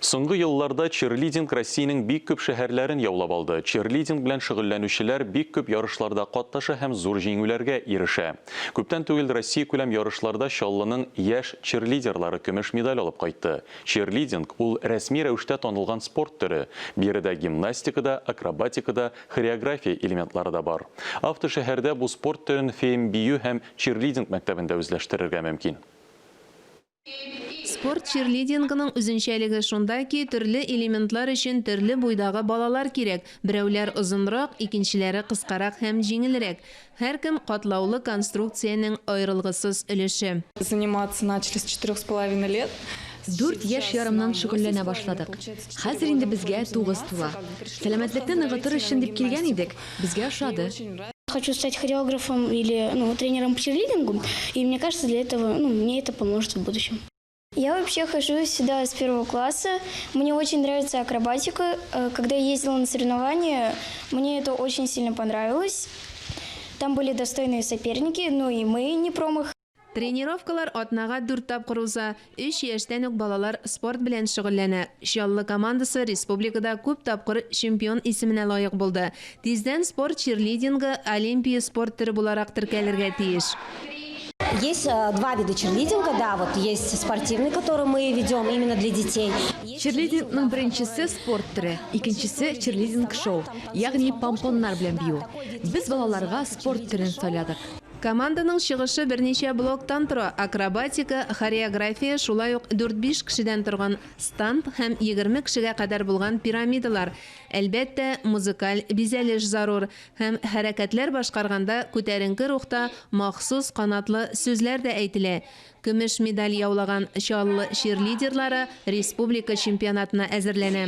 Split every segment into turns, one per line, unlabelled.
Соңгы елларда черлидинг Россиянең бик күп шәһәрләрен яулап алды. Черлидинг белән шөгыльләнүчеләр бик күп ярышларда катнаша һәм зур җиңүләргә ирешә. Күптән түгел Россиякүләм ярышларда Чаллының яшь черлидерлары көмеш медаль алып кайтты. Черлидинг, ул рәсми рәвештә танылган спорт төре. Биредә гимнастика да, акробатика да, хореография элементлары да бар. Автошәһәрдә бу спорт төрен ФМБИЮ һәм черлидинг мәктәбендә үзләштерергә мөмкин.
Спорт черлидингының үзенчәлеге шунда ки, төрле элементлар өчен төрле буйдагы балалар кирәк, берәүләр озынрак, икенчеләре кыскарак һәм җиңелрәк. Һәркем, катлаулы конструкциянең аерылгысыз өлеше.
Заниматься начали с четырех с половиной лет.
Дүрт яшь ярымнан шөгыльләнә башладык. Хәзер инде безгә тугыз тула. Сәламәтлекне ныгытыр өчен дип килгән идек, безгә ошады.
Хочу стать хореографом или, ну, тренером по черлидингу, и мне кажется, для этого, ну, мне это поможет в будущем.
Я вообще хожу сюда с первого класса. Мне очень нравится акробатика. Когда я ездила на соревнования, мне это очень сильно понравилось. Там были достойные соперники, ну и мы не промах.
Тренировкалар атнага дүрт тапкыр уза. Өч яшьтән үк балалар спорт белән шөгыльләнә. Чаллы командасы республикада күп тапкыр чемпион исеменә лаек булды. Тиздән спорт черлидингы Олимпия спорт төре буларак теркәлергә тиеш.
Есть два вида черлидинга, да, вот есть спортивный, который мы ведем именно для детей.
Черлидингның беренчесе спорт төре, икенчесе черлидинг-шоу, ягъни помпоннар белән бию. Без балаларга спорт төрен сайладык.
Команданың чыгышы берничә блоктан тора, акробатика, хореография, шулай ук дүрт-биш кешедән торган стант һәм 20 кешегә кадәр булган пирамидалар. Әлбәттә, музыкаль бизәлеш зарур. Һәм хәрәкәтләр башкарганда күтәренке рухта махсус канатлы сүзләр дә әйтелә. Көмеш медаль яулаган Чаллы чирлидерлары республика чемпионатына әзерләнә.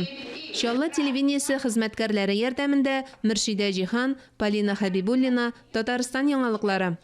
Чаллы телевидениесе хезмәткәрләре ярдәмендә Мөршидә Җиһан, Полина Хәбибуллина, Татарстан яңалыклары.